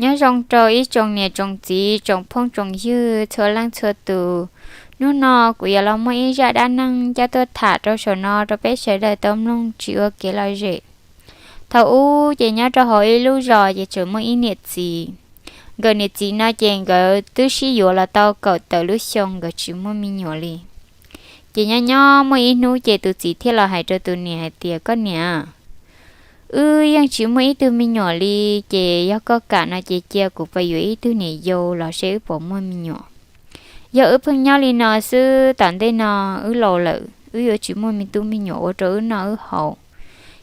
Nyob zoo rau ib tsoom niam tsoom txiv tsoom phooj tsoom ywg txhua leej txhua tus. Hnub no kuv yuav los muaj ib zaj dab neeg coj tuaj tham rau saum no rau peb sawv daws tau mloog tsis ua kev lom zem. Thaum ub ces nyob rau hauv ib lub zos ces tseem muaj ib niam txiv. Nkawd niam txiv no ces nkawd twb sib yuav los tau kaum tawm lub xyoo nkawd tsis muaj me nyuam li. Ces nyob nyob muaj ib hnub ces tus txiv thiaj los hais rau tus niam hais tias, Koj niam, wb yeej tsis muaj ib tug me nyuam li, ces yog koj kam no ces cia kuv pab yuav ib tug niam yau los seb wb puas muaj me nyuam. Yog wb pheej nyob li no xwb tom ntej no wb laus lawm wb yuav tsis muaj me tub me nyuam ua rau wb noj wb haus.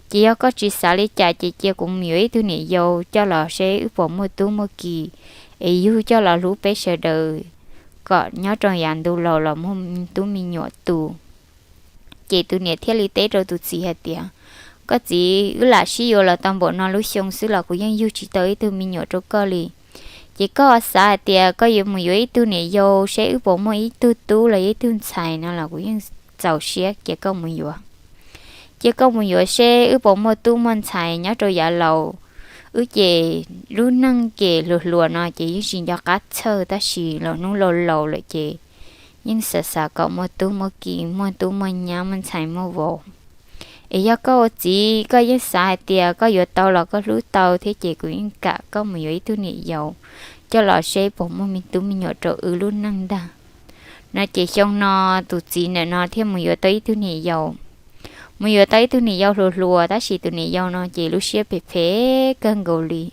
Ces yog koj tsis xav li cas ces cia kuv mus yuav ib tug niam yau coj los seb wb puas muaj tub muaj ki, es yug coj los hlub peb sawv daws kom nyob rau yav ntu laus los muaj tub me nyuam tu. Ces tus niam thiaj li teb rau tus txiv hais tias, Koj txiv, wb lam sib yuav los tau npaum no lub xyoo xwb los kuv yeej yug tsis tau ib tug me nyuam rau koj li. Ces koj xav hais tias koj yuav mus yuav ib tug niam yau seb wb puas muaj ib tug tub los ib tug ntxhais no los kuv yeej txaus siab cia koj mus yuav. Cia koj mus yuav seb wb puas muaj tub muaj ntxhais nyob rau yav laus. Wb ces lub neej ces hluas hluas no ces yeej tsis nco qab txhawj, tab sis los hnub laus laus lawm ces yeej xav xav kom muaj tub muaj ki, muaj tub muaj nyab, muaj ntxhais muaj vauv. Es yog koj ua txiv koj yeej xav hais tias koj yuav tau los koj hlub tau thiab ces kuv yeej kam koj mus yuav ib tug niam yau coj los seb puas muaj me tub me nyuam rau wb lub neej ntag. No ces xyoo no tus txiv ntawm no thiaj mus yuav tau ib tug niam yau. Mus yuav tau ib tug niam yau hluas hluas, tab sis tus niam yau no ces lub siab phem phem kawg nkaus li.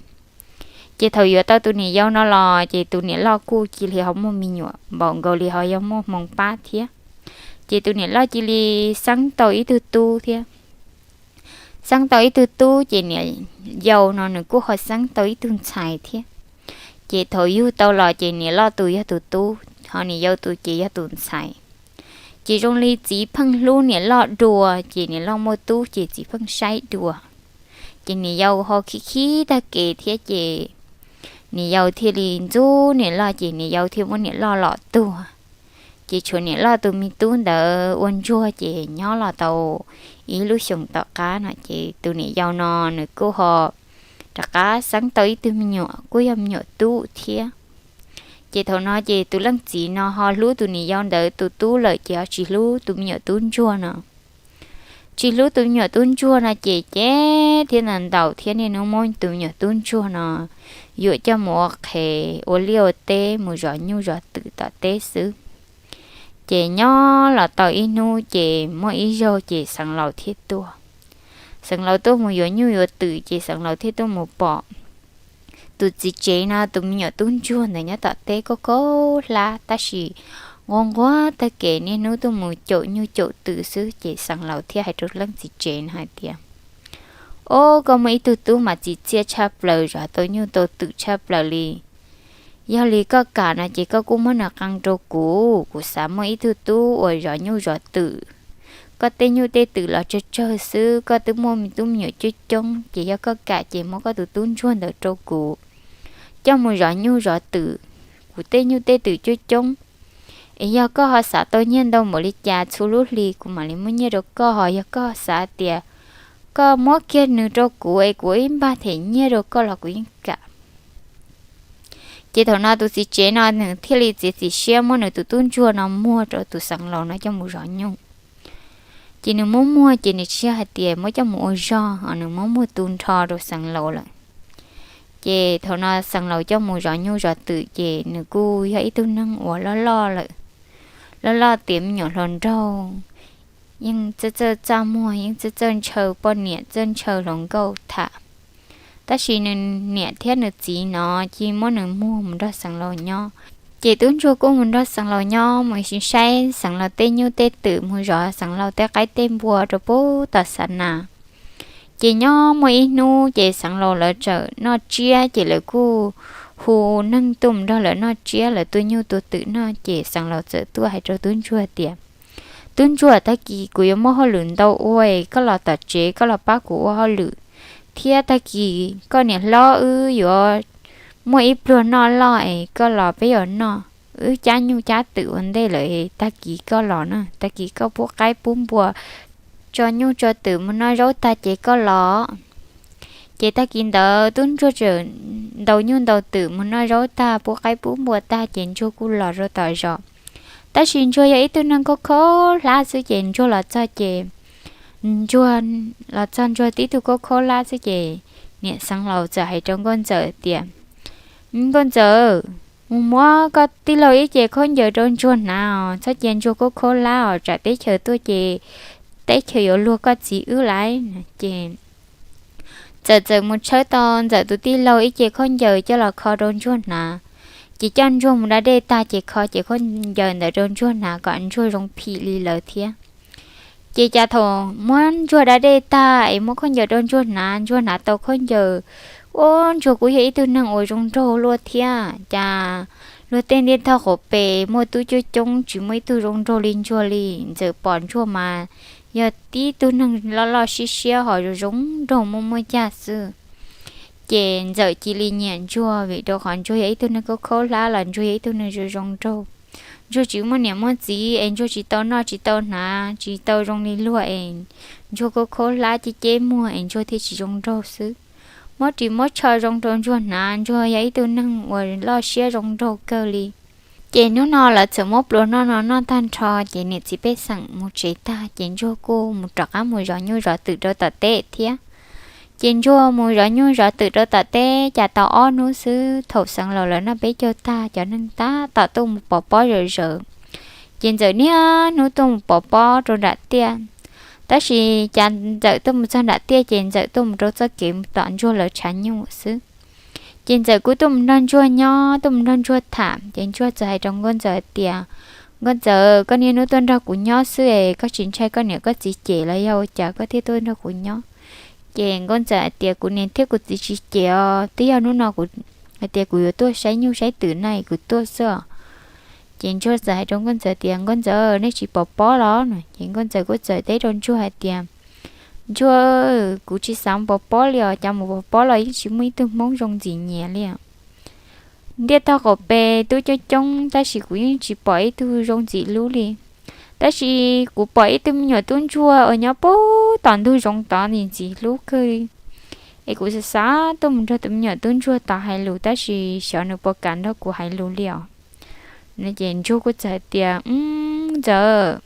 Ces thaum yuav tau tus niam yau no los ces tus niam loj kuj cia li ho muaj me nyuam npaum nkaus li ho yog muaj hmoo pab thiab. Ces tus niam loj cia li xeeb tau ib tug tub thiab. Xeeb tau ib tug tub ces niam yau no nws kuj ho xeeb tau ib tug ntxhais thiab. Ces thaum yug tau los ces niam loj tus yog tus tub, ho niam yau tus ces yog tus ntxhais. Ces zoo li txiv pheej hlub niam loj dua, ces niam loj muaj tub ces txiv pheej saib dua. Ces niam yau ho khib khib tag kev thiab ces niam yau thiaj li ntxub niam loj ces niam yau thiaj muab niam loj los tuag. Ces tshuav niam loj tus me tub ntawd ua ntsuag ces nyob los tau ib lub xyoos tom qab no ces tus niam yau no nws kuj ho rov qab xeeb tau ib tug me nyuam kuj yog me nyuam tub thiab. Ces thaum no ces tus leej txiv no ho hlub tus niam yau ntawd tus tub lawm ces ho tsis hlub tus me nyuam tub ntsuag no. Tsis hlub tus me nyuam tub ntsuag no ces ces thiab ntawd ntaus thiab niaj hnub muab tus me nyuam tub ntsuag no yuam coj mus ua qhev ua liaj ua teb mus zov nyuj zov twm tom teb xwb. Ces nyob los tau ib hnub ces muaj ib zaug ces xeev laus thiaj tuaj. Xeev laus tuaj mus yuav nyuj yuav twm ces xeev laus thiaj tuaj mus pom tus txiv tsev no tus me nyuam tub ntsuag ntawd nyob tom teb kaub kaub hlab tab sis nquag nquag tag kev niaj hnub tuaj mus caum nyuj caum twm xwb ces xeev laus thiaj hais rau leej txiv tsev no hais tias, Ob, koj muaj ib tug tub mas txim txiaj tshaj plaws zov tau nyuj tau twm tshaj plaws li. Yog li koj kam no ces koj kuj muab nws qee rau kuv, kuv xav muaj ib tug tub uas zov nyuj zov twm. Koj tej nyuj tej twm los tsawg tsawg xwb, koj twb muaj me tub me nyuam coob coob ces yog koj kam ces muab koj tus tub ntsuag ntawd rau kuv coj mus zov nyuj zov twm. Kuv tej nyuj tej twm coob coob, es yog koj ho xav tau nyiaj ntau npaum li cas txhua lub hli kuv mam li muab nyiaj rau koj, ho yog koj xav tias koj muab kiag nws rau kuv es kuv ib npag them nyiaj rau koj los kuv yeej kam. Ces thaum no tus txiv tsev no nws thiaj li txiav txim siab muab nws tus tub ntsuag no muag rau tus xeev laus no coj mus zov nyuj. Ces nws muab muag ces nws tsis yog hais tias muab coj mus ua zog, nws muab muag tu nrho rau xeev laus lawm. Ces thaum no xeev laus coj mus zov nyuj zov twm ces nws kuj yog ib tug neeg uas loj loj lawm, loj loj tiav me nyuam hluas nraug, yeej txawj txawj txaj muag, yeej txawj txawj ntshaw poj niam txawj ntshaw hluas nkauj tham. Tab sis nws niam thiab nws txiv no cia muab nws muag mus nrog xeev laus nyob. Ces tub ntsuag kuj mus nrog xeev laus nyob, mus saib xeev laus tej nyuj tej twm, mus zov xeev laus tej qaib tej npua rau pub tom xa nas. Ces nyob muaj ib hnub ces xeev laus lawv txawm noj tsiab ces lawv kuj hu neeg tuaj mus nrog lawv noj tsiab, lawv tua nyuj tua twm noj ces xeev laus txawm tuaj hais rau tub ntsuag tias, Tub ntsuag, tag kis kuv yuav muaj hauj lwm ntau ua, koj los tom tsev koj los pab kuv ua hauj lwm, thiab tag kis koj niam hlob wb yuav muaj ib pluag noj loj es koj los peb yuav noj. Wb cab nyuj cab twm ua ntej lawm, tag kis koj los na, tag kis koj pub qaib pub npua, tso nyuj tso twm mus noj zaub tag ces koj los. Ces tag kis ntawd tub ntsuag tseem ntaus nyuj ntaus twm mus noj zaub tag pub qaib pub npua tag ces ntsuag kuj los rau tom zos. Tab sis ntsuag yog ib tug neeg khaub khaub hlab xwb ces ntsuag los txog ces ntsuag los txog ntsuag tib tug khaub khaub hlab xwb ces niam xeev laus txawm hais rau nkauj ntxawm tias, Nkauj ntxawm, mus muab koj tij laug ib ce khaub ncaws rau ntsuag hnav os, txhob cia ntsuag khaub khaub hlab os, tsam teb chaws tuaj ces teb chaws yuav luag koj txiv wb lawm. Ces ntxawm txawm mus tshawb tau ntxawm tus tij laug ib ce khaub ncaws coj los kho rau ntsuag hnav. Ces coj ntsuag mus da dej tag ces kho ces khaub ncaws ntawd rau ntsuag hnav kom ntsuag zoo phim li lawv thiab. Ces cas thaum muab ntsuag da dej tag es muab khaub ncaws rau ntsuag hnav, ntsuag hnav tau khaub ncaws, ua ntsuag kuj yog ib tug neeg uas zoo nraug luaj thiab. Cas luag tej ntiaj teb qhov pes muaj tub coob coob tsis muaj ib tug zoo nraug li ntsuag li. Ntxawm pom ntsuag mas yog tib tug neeg loj loj siab siab ho zoo zoo nraug muaj muaj cag xwb. Ces ntxawm cia li nyiam ntsuag vim rau qhov ntsuag yog ib tug neeg khaub khaub hlab los ntsuag yog ib tug neeg zoo zoo nraug. Ntsuag tsis muaj niam muaj txiv es ntsuag tsis tau noj tsis tau hnav tsis tau zoo li luag es ntsuag khaub khaub hlab ceb ceb muag es ntsuag thiaj tsis zoo nraug xwb. Muab ris muab tsho zoo rau ntsuag hnav, ntsuag yog ib tug neeg uas loj siab zoo nraug kawg li. Ces hnub no lawv txawm muab pluas noj no noj tag nrho ces niam txiv pej xeem mus tsev tag ces ntsuag kuj mus rov qab mus zov nyuj zov twm rau tom teb thiab. Ces ntsuag mus zov nyuj zov twm rau tom teb cas tau ob hnub xwb, thaum xeev laus lawv noj peb caug tag cov neeg tab tom tuaj mus pov pob zawm zaws. Ces ntxawm niaj hnub tuaj mus pov pob rau nram tiaj. Tab sis cas ntxawm tuaj mus txog nram tiaj ces ntxawm tuaj mus rau txoj kev mus tom ntsuag lawv tshav nyuj xwb. Ces ntxawm kuj tuaj mus nrog ntsuag nyob, tuaj mus nrog ntsuag tham. Ces ntsuag txawm hais rau nkauj ntxawm hais tias, Nkauj ntxawm, koj niaj hnub tuaj nrog kuv nyob xwb es koj tsis ntshai koj niam koj txiv cem los yog ua cas koj thiaj tuaj nrog kuv nyob? Ces nkauj ntxawm hais tias, Kuv niam thiab kuv txiv tsis cem os, twb yog hnub no kuv hais tias kuv yuav tuaj saib nyuj saib twm no kuv tuaj xwb os. Ces ntsuag txawm hais rau nkauj ntxawm tias, Nkauj ntxawm, nej tsis pov pob los? Ces nkauj ntxawm kuj txawm teb rau ntsuag hais tias, Ntsuag, kuv tsis xav pov pob li os, cas mus pov pob los yeej tsis muaj ib tug hmoob zoo ntxim nyiam li. Ntiaj teb qhov pes tub coob coob tab sis kuv yeej tsis pom ib tug zoo ntxim hlub li. Tab sis kuv pom ib tug me nyuam tub ntsuag uas nyob puag tom ntug zoov tod ntxim ntxim hlub kawg li. Es kuv xav xav tuaj mus nrog tus me nyuam tub ntsuag tod hais lus tab sis xyov nws puas kam nrog kuv hais lus li os. Ces ntsuag kuj txawm hais tias, Ntxawm,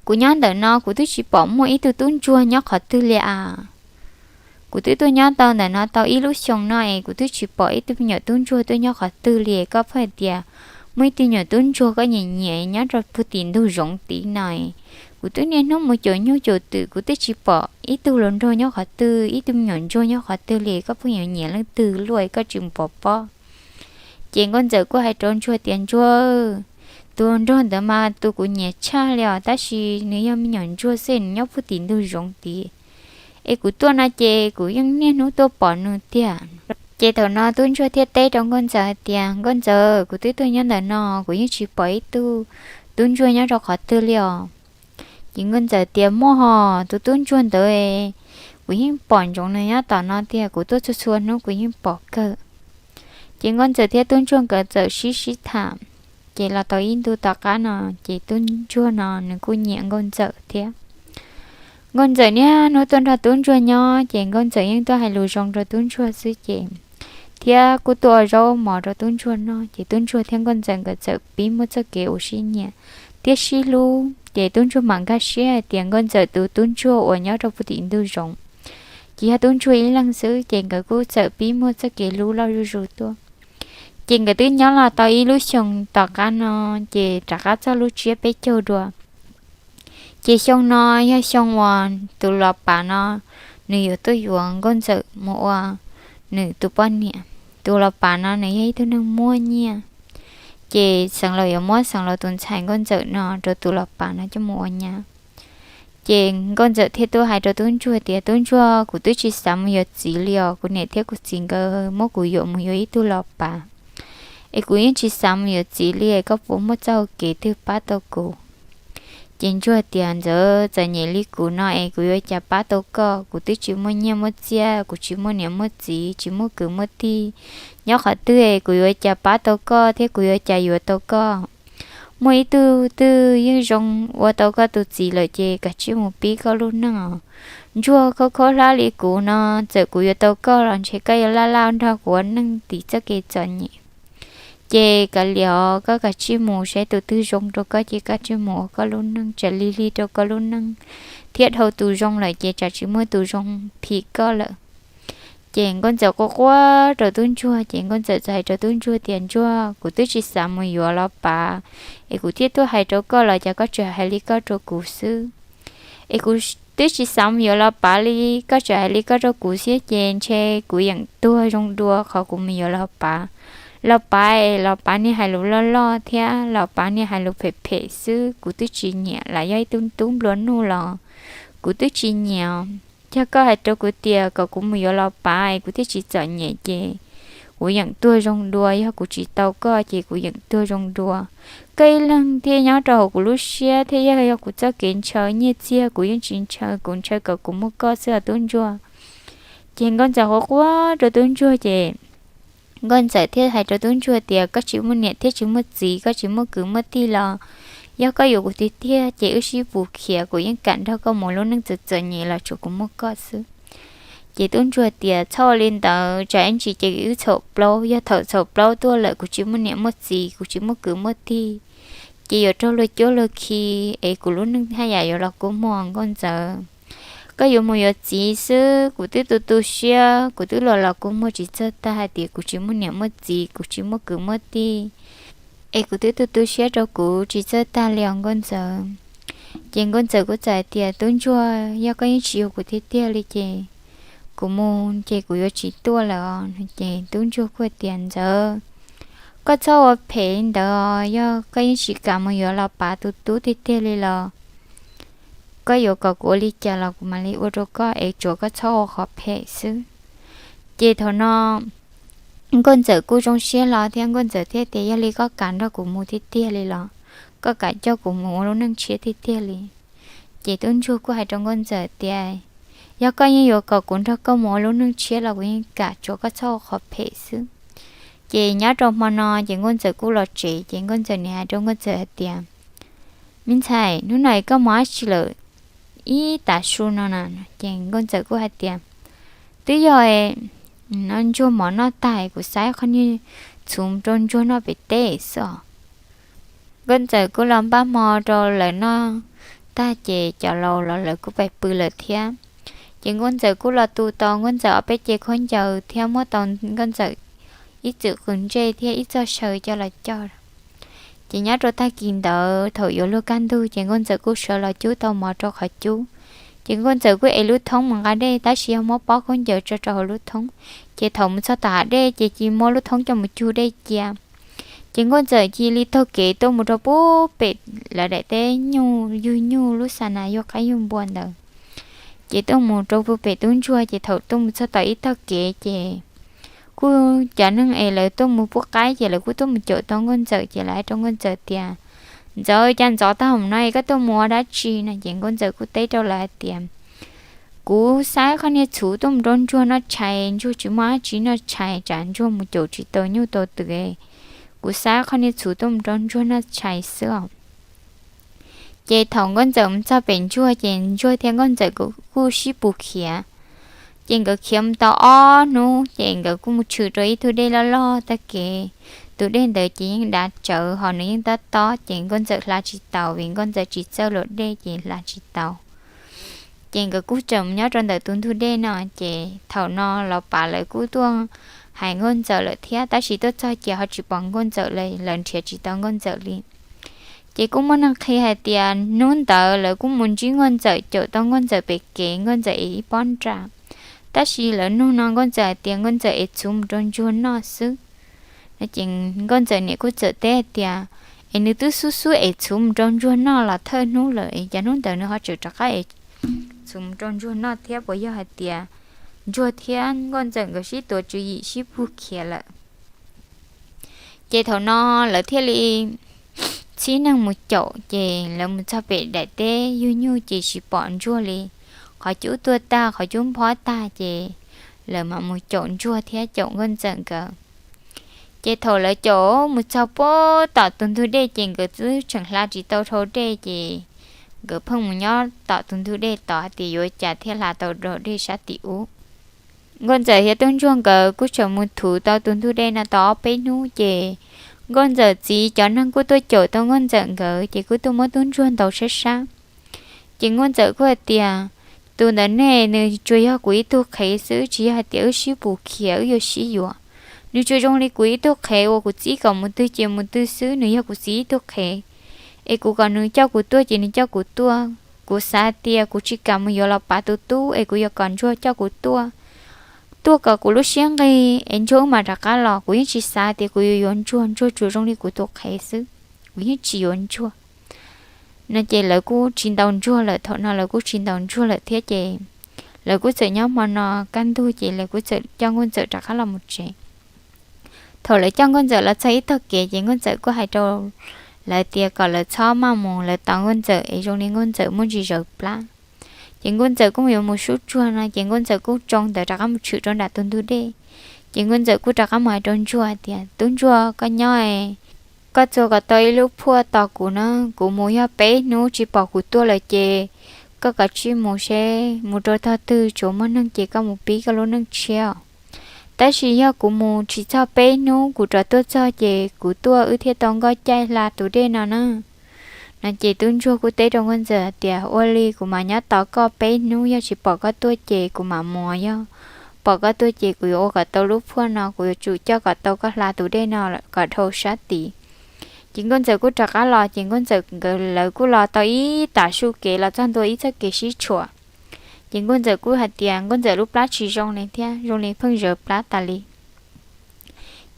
kuv nyob ntawm no kuv twb tsis pom muaj ib tug tub ntsuag nyob qhov twg li as. Kuv twb tuaj nyob tau ntawm no tau ib lub xyoo no es kuv twb tsis pom ib tug me nyuam tub ntsuag tuaj nyob qhov twg li. Koj pheej hais tias muaj ib tug nyuam tub ntsuag koj nyiam nyiam nyob rau puag tim ntug zoov tid no. Kuv twb niaj hnub mus caum nyuj caum twm kuv twb tsis pom ib tug hluas nraug nyob qhov twg, ib tug me nyuam ntsuag nyob qhov twg li. Koj pheej yuav nyiam leej twg luaj koj tsis mus pov pob? Ces nkauj ntxawm kuj hais rau ntsuag tias, Ntsuag, tus nraug ntawd mas tus kuv nyiam tshaj li os, tab sis nws yog me nyuam ntsuag xwb, nws nyob puag tim ntug zoov tid. Es kuv tuaj no ces kuv yeej niaj hnub tuaj pom nws tiag. Ces thaum no tub ntsuag thiaj teb rau nkauj ntxawm hais tias, Nkauj ntxawm, kuv twb tuaj nyob ntawm no kuv yeej tsis pom ib tug tub ntsuag nyob rau qhov twg li os. Ces nkauj ntxawm tias, Muaj hos, tus tub ntsuag ntawd kuv yeej pom ntsoov nws nyob tom no tiag, kuv tuaj txhua txhua hnub kuv yeej pom kawg. Ces nkauj ntxawm thiab tub ntsuag nkawd txawm sib sib tham. Ces los tau ib ntu tom qab no, ces tub ntsuag no nws kuj nyiam nkauj ntxawm thiab. Nkauj ntxawm niaj hnub tuaj nrog tub ntsuag nyob ces nkauj ntxawm yeej tuaj hais lus zoo rau tub ntsuag xwb ces, thiab kuj tuaj ua zaub mov rau tub ntsuag noj. Ces tub ntsuag thiab nkauj ntxawm nkawd txawm pib muaj txoj kev ua sib nyiam thiab sib hlub. Ces tub ntsuag mam nkag siab hais tias nkauj ntxawm tus tub ntsuag uas nyob rau puag tim ntug zoov ces yog tub ntsuag ib leeg xwb, ces nkawd kuj txawm pib muaj txoj kev hlub loj zuj zus tuaj. Ces nkawd twb nyob los tau ib lub xyoo tom qab no, ces rov qab txog lub tsiab peb caug dua. Ces xyoo no yog xyoo uas tus los pav no nws yuav tuaj yuav nkauj ntxawm mus ua nws tus poj niam. Tus los pav no nws yog ib tug neeg muaj nyiaj, ces xeev laus yuav muab xeev laus tus ntxhais nkauj ntxawm no rau tus los pav no coj mus ua nyab. Ces nkauj ntxawm thiaj tuaj hais rau tub ntsuag tias, Tub ntsuag, kuv twb tsis xav mus yuav txiv li os, kuv niam thiab kuv txiv nkawd muab kuv yuam mus yuav ib tug los pav, es kuv yeej tsis xav mus yuav txiv li, koj puas muaj txoj hau kev twg pab tau kuv? Ces ntsuag tias, Ntxawm, txom nyem li kuv no es kuv yuav cas pab tau koj? Kuv twb tsis muaj nyiaj muaj txiaj, kuv tsis muaj niam muaj txiv, tsis muaj kwv muaj tij, nyob qhov twg es kuv yuav cas pab tau koj thiab kuv yuav cas yuav tau koj? Muaj ib tug twg yeej zoo ua tau koj tus txiv lawm ces kav tsij mus pib koj lub neej os. ntsuag khaub khaub hlab li kuv no, txawm kuv yuav tau koj los ntshe koj yuav laj laj nrog kuv ua neej tim txoj kev txom nyem. Ces kav liam, koj kav tsij mus saib tus twg zoo rau koj ces koj tsij mus ua koj lub neej, tsam li li rau koj lub neej, thiab dhau tus zoo lawm ces tsam tsis muaj tus zoo phim koj lawm. Ces nkauj ntxawm quaj quaj rau tub ntsuag, ces nkauj ntxawm txawm hais rau tub ntsuag tias, Ntsuag, kuv twb tsis xav mus yuav los pav, es kuv thiaj tuaj hais rau koj los cas koj tseem hais li koj rau kuv xwb. Es kuv twb tsis xav mus yuav los pav li, koj tseem hais li koj rau kuv xwb ces ntshe kuv yeem tuag zoo dua qhov kuv mus yuav los pav. Los pav es los pav niag hais lus loj loj thiab los pav niag hais lus phem phem xwb, kuv twb tsis nyiam. Lam yog ib tug tub nplua nuj los kuv twb tsis nyiam. Yog koj hais rau kuv tias kom kuv mus yuav los pav es kuv thiaj tsis txom nyem ces kuv yeem tuag zoo dua. Yog kuv tsis tau koj ces kuv yeem tuag zoo dua. Koj ib leeg thiaj nyob rau hauv kuv lub siab thiab yog, yog kuv txoj kev ntshaw, nyiaj txiag kuv yeej tsis ntshaw, kuv ntshaw kom kuv muaj koj xwb os tub ntsuag. Ces nkauj ntxawm quaj quaj rau tub ntsuag ces nkauj ntxawm thiaj hais rau tub ntsuag tias, Koj tsis muaj niam thiab tsis muaj txiv, koj tsis muaj kwv muaj tij los yog koj yuav kuv tiag tiag ces wb sib pus khiav, kuv yeej kam nrog koj mus lub neej txom txom nyem los tsuav kuv muaj koj xwb. Ces tub ntsuag tias, Txhob ua li ntawd, tsam ib ntsis ces wb txhaum plaub, yog thaum txhaum plaub tuaj lawm kuv tsis muaj niam muaj txiv, kuv tsis muaj kwv muaj tij, ces yuav raug luag cuab luag khi es kuv lub neej haj yam yuav los kua muag. Nkauj ntxawm, koj yuav mus yuav txiv xwb, kuv twb tu tu siab, kuv twb los los kua muag tsis txawj tag hais tias kuv tsis muaj niam muaj txiv, kuv tsis muaj kwv muaj tij, es kuv twb tu tu siab rau kuv tsis txawj tag li os nkauj ntxawm. Ces nkauj ntxawm kuj txawm hais tias, Tub ntsuag, yog koj yeej tsis yuav kuv tiag tiag li ces kuv mus ces kuv yuav tsis tuaj lawm os. Ces tub ntsuag kuj tias, Ntxawm, koj txhob ua phem li ntawd os, yog koj yeej tsis kam mus yuav los pav tus tub tiag tiag li los koj yuav kom kuv ua li cas los kuv mam li ua rau koj, es tsuav koj txhob ua qhov phem xwb. Ces thaum no nkauj ntxawm kuj zoo siab hlo thiab nkauj ntxawm thiaj tias, Yog li koj kam nrog kuv mus tiag tiag li los koj kam coj kuv mus ua lub neej tshiab tiag tiag li? Ces tub ntsuag kuj hais rau nkauj ntxawm tias, Yog koj yeej yuav kom kuv nrog koj mus ua lub neej tshiab los kuv yeej kam, tsuav koj txhob ua qhov phem xwb. Ces nyob rau hmo no ces nkauj ntxawm kuj los tsev, ces nkauj ntxawm niam hais rau nkauj ntxawm hais tias, Me ntxhais, hnub no es koj mus dab tsi lawm ib tav su no na? Ces nkauj ntxawm kuj hais tias, Twb yog no ntsuag mov noj tag, kuv xa qhov niag txhuv rau ntsuag noj pem teb xwb os. Nkauj ntxawm kuj los npaj hmo rau lawv noj tag ces cov laus los lawv kuj pais pw lawm thiab. Ces nkauj ntxawm kuj los tu tau nkauj ntxawm ob peb ce khaub ncaws thiab muab tau nkauj ntxawm ib txwm qws ntsej thiab ib txoj saw coj los coj. Ces nyob rau tag kis ntawd thaum yuav luag kaj ntug ces nkauj ntxawm kuj sawv los cub tau mov rau qhov cub. Ces nkauj ntxawm kuj ev lub thoob mus nqa dej tab sis yog muab pob khaub ncaws tso rau hauv lub thoob, ces thaum mus txog tom hav dej ces cia muab lub thoob coj mus cug dej cia. Ces nkauj ntxawm cia li taug kev tuaj mus rau pub pem lawv daim teb nyuj yug nyuj lub xa nas yug qaib yug npua ntawd. Ces tuaj mus rau pub pem tub ntsuag, ces thaum tuaj mus txog tom ib tog kev ces kuj cov neeg es lawv tuaj mus pub qaib ces lawv kuj tuaj mus caum tau nkauj ntxawm, ces lawv hais rau nkauj ntxawm tias, Ntxawm, cas ntxov tag hauv no es koj tuaj mus ua dab tsi no? Ces nkauj ntxawm kuj teb rau lawv hais tias, Kuv xa qhov niag txhuv tuaj mus rau ntsuag noj tshais, ntsuag tsis muaj dab tsi noj tshais, tsam ntsuag mus caum tsis tau nyuj tau twm, kuv xa qhov niag txhuv tuaj mus rau ntsuag noj tshais xwb os. Ces thaum nkauj ntxawm mus txog pem ntsuag ces ntsuag thiab nkauj ntxawm kuj sib pus khiav. Ces nkawd khiav mus tau ob hnub ces nkawd kuj mus tshwm rau ib tug dej loj loj tag kev. Tus dej ntawd ces yeej dav tsawv ho nws yeej tob tob, ces nkauj ntxawm hla tsis taus vim nkauj ntxawm tsis txawj luam dej ces hla tsis taus. Ces nkawd kuj tseem nyob rau ntawm tus ntug dej no, ces thaum no los pav lawv kuj tuaj hais nkauj ntxawm lawm thiab, tab sis tuaj txog ces ho tsis pom nkauj ntxawm li, lawv nrhiav tsis tau nkauj ntxawm li. Ces kuj muaj neeg qhia hais tias hnub ntawd lawv kuj mus ntsib nkauj ntxawm, caum tau nkauj ntxawm pem kev, nkauj ntxawm ev ib pob nra. Tab sis lawv nug no nkauj ntxawm hais tias nkauj ntxawm ev txhuv mus rau ntsuag noj xwb. Ces nkauj ntxawm niam kuj txawm teb hais tias, Es nws twb xub xub ev txhuv mus rau ntsuag noj los thawj hnub lawm, es cas hnub ntawd nws ho tseem rov qab ev txhuv mus rau ntsuag noj thiab? Puas yog hais tias ntsuag thiab nkauj ntxawm nkawd sib tuav tswv yim sib pug khiav lawm? Ces thaum no lawv thiaj li txhib neeg mus caum, ces lawv mus txog pem daim teb yug nyuj ces tsis pom ntsuag li. Qhov cub tuag tag, qhov cub nphob tag, ces lawv mam mus caum ntsuag thiab caum nkauj ntxawm nkawd. Ces thaum lawv caum mus txog puag tom tus ntug dej ces nkawd twb tseem hla tsis tau dhau dej, ces nkawd pheej mus nyob tom tus ntug dej tod hais tias yuav cas thiaj hla tau dej sab tim ub. Nkauj Ntxawm thiab tub ntsuag nkawd kuj tseem mus thuv tau tus ntug dej no tau ob peb hnub ces Nkauj Ntxawm txiv cov neeg kuj tuaj caum tau Nkauj Ntxawm nkawd ces kuj tuaj muab tub ntsuag ntaus sab sab. Ces Nkauj Ntxawm kuj hais tias, tus ntawm nej nws tsuas yog kuv ib tug qhev xwb, tsis yog hais tias wb sib pus khiav wb yuav sib yuav. Nws tsuas zoo li kuv ib tug qhev uas kuv txib kom mus twg ces mus twg xwb, nws yog kuv txiv ib tug qhev. Es kuv kom nws coj kuv tuaj ces nws coj kuv tuaj. Kuv xav hais tias kuv tsis kam mus yuav los pav tus tub es kuv yuav kom ntsuag coj kuv tuaj. Tuaj kom kuv lub siab nqig es ntsuag wb mam rov qab los, kuv yeej tsis xav tias kuv yuav yuav ntsuag, ntsuag tsuas zoo li kuv tus qhev xwb, kuv yeej tsis yuav ntsuag. No ces lawv kuj tsis ntaus ntsuag lawm, thaum no lawv kuj tsis ntaus ntsuag lawm thiab ces lawv kuj txawm nyob hmo no kaj ntug ces lawv kuj txawm coj Nkauj Ntxawm rov qab los mus tsev. Thaum lawv coj Nkauj Ntxawm los txog ib tog kev ces Nkauj Ntxawm kuj hais rau lawv tias kom lawv txhob maj mus lawv tos Nkauj Ntxawm es zoo li Nkauj Ntxawm muaj ntsis zawv plab. Ces Nkauj Ntxawm kuj yuav mus sub tsuag no ces Nkauj Ntxawm kuj tsoo ntawd rov qab mus tshwm rau nram tus ntug dej. Ces Nkauj Ntxawm kuj rov qab mus hais rau ntsuag hais tias, tub ntsuag, koj nyob, koj txua kom tau ib lub phuaj tos kuv na, kuv mus yog peb hnub tsis pom kuv tuaj lawm ces koj kav tsij mus seb mus rau tog twg tsuav muaj neeg ces koj mus pib koj lub neej tshiab. Tab sis yog kuv mus tsis txog peb hnub kuv rov tuaj txog ces kuv tuaj wb thiaj tau nkoj caij hla tus dej no na. No ces tub ntsuag kuj teb rau Nkauj Ntxawm tias, ua li kuv mam nyob tos koj peb hnub, yog tsis pom koj tuaj ces kuv mam mus, yog pom koj tuaj ces kuv yuav ua kom tau lub phuaj no, kuv yuav tsum coj kom tau koj hla tus dej no kom dhau sab tid. Ces Nkauj Ntxawm kuj rov qab los ces Nkauj Ntxawm nkawd lawv kuj los tau ib tas su kev los txog ntua ib txoj kev sib tshuam. Ces Nkauj Ntxawm kuj hais tias Nkauj Ntxawm lub plab tsis zoo li thiab, zoo li pheej zawv plab tas li.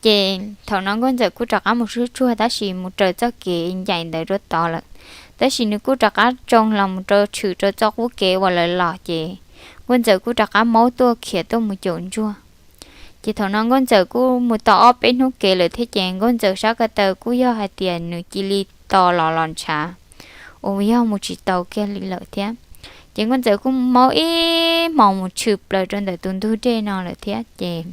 Ces thaum no Nkauj Ntxawm kuj rov qab mus sub tsuag tab sis mus raws txoj kev ncaim ntawd rau tod lawm. Tab sis nws kuj rov qab tsoo los mus rau tshwm rau txoj qub kev uas lawv los ces Nkauj Ntxawm kuj rov qab maub tuaj khiav tuaj mus caum ntsuag. Ces thaum no Nkauj Ntxawm kuj mus tau ob peb hnub kev lawm thiab ces Nkauj Ntxawm sab ko taw kuj yog hais tias nws cia li to los los ntshav uas yog mus tsis tau kiag li lawm thiab. Ces Nkauj Ntxawm kuj maub ib hmos mus tshwm plaws rau ntawm tus ntug dej no lawm thiab ces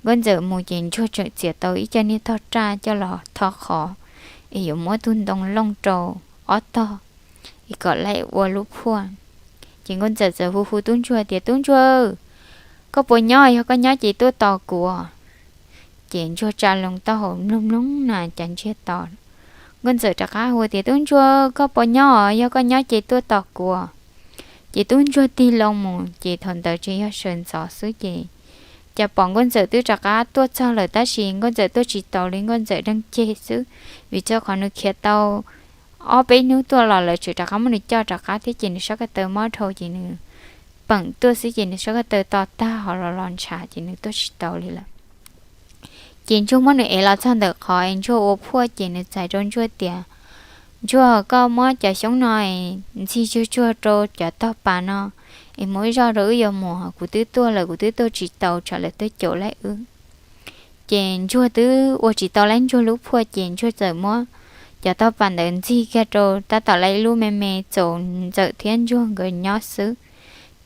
Nkauj Ntxawm mus ces ntsuag tseem txiav tau ib co niag tog raj coj los tho qhov es yuav muab tug ntoo looj rau ob tog es kom laib ua lub phuaj. Ces Nkauj Ntxawm txawm hu hu tub ntsuag tias, tub ntsuag, koj puas nyob? Yog koj nyob ces tuaj tos kuv. Ces ntsuag tsa loo taub hau mloog mloog na cas ntsiag to. Nkauj Ntxawm rov qab hu tias, tub ntsuag, koj puas nyob? Yog koj nyob ces tuaj tos kuv. Ces tub ntsuag tig loo mus ces thaum ntawd tseem yog sawv ntxov xwb ces cas pom Nkauj Ntxawm twb rov qab tuaj txog lawm tab sis Nkauj Ntxawm tuaj tsis taus li, Nkauj Ntxawm deej ceg xwb, vim rau qhov nws khiav tau ob peb hnub tuaj los lawv tseem rov qab muab nws coj rov qab thiab ces nws sab ko taw mob dhau ces nws peem tuaj xwb ces nws sab ko taw to tag ho los los ntshav ces nws tuaj tsis tau li lawm. Ces ntsuag muab nws ev los txog ntawm qhov es ntsuag ua phuaj ces nws txais rau ntsuag tias, ntsuag, koj muab cov xyoob no ntxig tsuag tsuag rau cov tog pas no es mus ib zog rau wb yuav mus, kuv twb tuaj lawm, kuv twb tuaj tsis tau tsam lawv tuaj caum laib wb. Ces ntsuag twb ua tsis tau laib ntsuag lub phuaj ces ntsuag txawm muab cov tog pas ntawd ntxig kiag rau tab tom laib ib lub me me txaus ntxawm thiab ntsuag nkawd nyob xwb.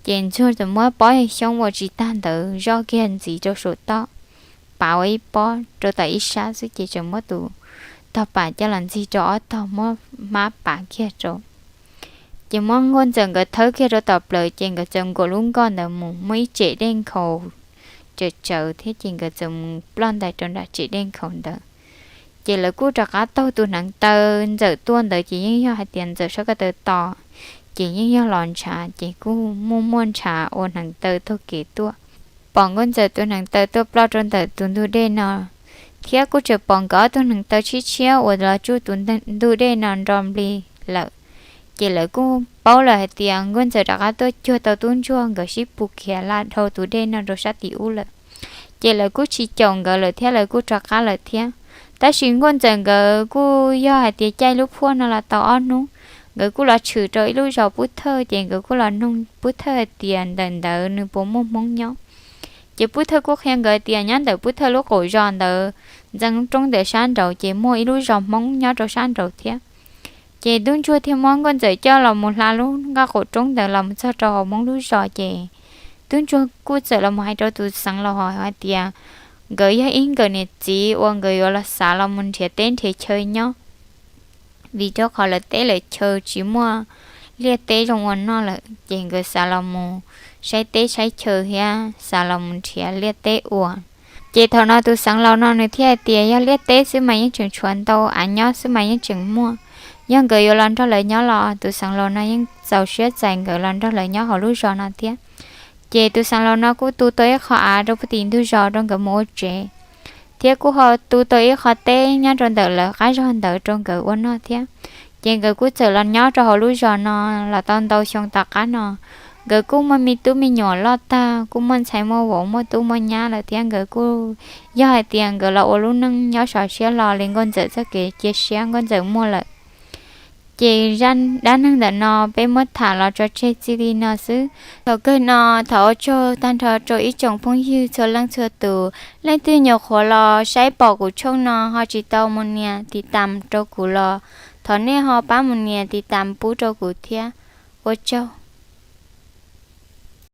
Ces ntsuag txawm muab pob xyoob ua tsis tag ntawd zoj kiag ntxiv rau saum toj, pav ua ib pob rau tom ib sab xwb ces tseem muab tus tog pas coj los ntxig rau ob tog muab hmab pav kiag rau. Ces muab Nkauj Ntxawm nkawd thawb kiag rau tom plawv ces nkawd txawm nkaum lub nkoj ntawd mus, muaj ib tsem dej nkhaus tsawv tsawv thiab ces nkawd txawm mus ploj ntais rau nram tsem dej nkhaus ntawd. Ces lawv kuj rov qab taug tus hneev taw Ntxawm tuaj ntawd ces yeej yog hais tias Ntxawm sab ko taw to, ces yeej yog los ntshav ces kuj muaj muaj ntshav ua hneev taw taug kev tuaj. Pom Nkauj Ntxawm tus hneev taw tuaj ploj rau ntawm tus ntug dej no, thiab kuj tseem pom nkawd ob tug hneev taw tshiab tshiab uas los tsuj tus ntug dej no nro nplig lawm. Ces lawv kuj paub lawm hais tias Nkauj Ntxawm rov qab tuaj cuag tau tub ntsuag nkawd sib pus khiav hla dhau tus dej no rau sab tim ub lawm. Ces lawv kuj tsis caum nkawd lawm thiab lawv kuj rov qab lawm thiab. Tab sis Nkauj Ntxawm nkawd kuj yog hais tias caij lub phuaj no los tau ob hnub, nkawd kuj los tshwm rau ib lub zos Pub Thawj ces nkawd kuj los noog Pub Thawj hais tias ntawm ntawd nws puas muaj Hmoob nyob. Ces Pub Thawj kuj qhia nkawd tias nyob ntawm Pub Thawj lub qaum zos ntawd, ntxeev roob ntawd sab nraud ces muaj ib lub zos Hmoob nyob rau sab nraud thiab. Ces tub ntsuag thiaj muab Nkauj Ntxawm coj los mus hla lub nqaj qaum roob ntawd los mus txog rau hauv Hmoob lub zos ces tub ntsuag kuj txawm los mus hais rau tus xeev laus hais tias nkawd yog ib nkawm niam txiv uas nkawd yuav los xav los mus nrhiav teb nrhiav chaw nyob, vim rau qhov lawv teb lawv chaw tsis muaj liaj teb zoo ua noj lawm, ces nkawd xav los mus saib teb saib chaw thiab xav los mus nrhiav liaj teb ua. Ces thaum no tus xeev laus no nws thiaj hais tias yog liaj teb xwb mas yeej tseem tshuav ntau, av nyob xwb mas yeej tseem muaj. Yog nkawd yuav los nrog lawv nyob los tus xeev laus no yeej txaus siab txais nkawd los nrog lawv nyob hauv lub zos no thiab. Ces tus xeev laus no kuj tu tau ib qho av rau puag tim ntug zos rau nkawd mus ua tsev, thiab kuj ho tu tau ib qho teb nyob rau ntawm lawv qab zog ntawd rau nkawd ua noj thiab. Ces nkawd kuj txawm los nyob rau hauv lub zos no los tau ntau xyoo tom qab no. Nkawd kuj muaj me tub me nyuam loj tag, kuj muaj ntxhais muaj vauv, muaj tub muaj nyab lawm thiab. Nkawd kuj yog hais tias nkawd los ua lub neej nyob sov siab hlo li nkauj ntxawm txoj kev cia siab nkauj ntxawm muaj lawm. Ces dab neeg ntawm no peb muab tham los tso tseg txij li no xwb. Thaum kawg no thov ua tsaug tag nrho rau ib tsoom phooj ywg txhua leej txhua tus. Leej twg nyuam qhuav los saib pom kuv tshooj no ho tsis tau mus nias tiv tam rau kuv los thov nej ho pab mus nias tiv tam pub rau kuv thiab. Ua tsaug.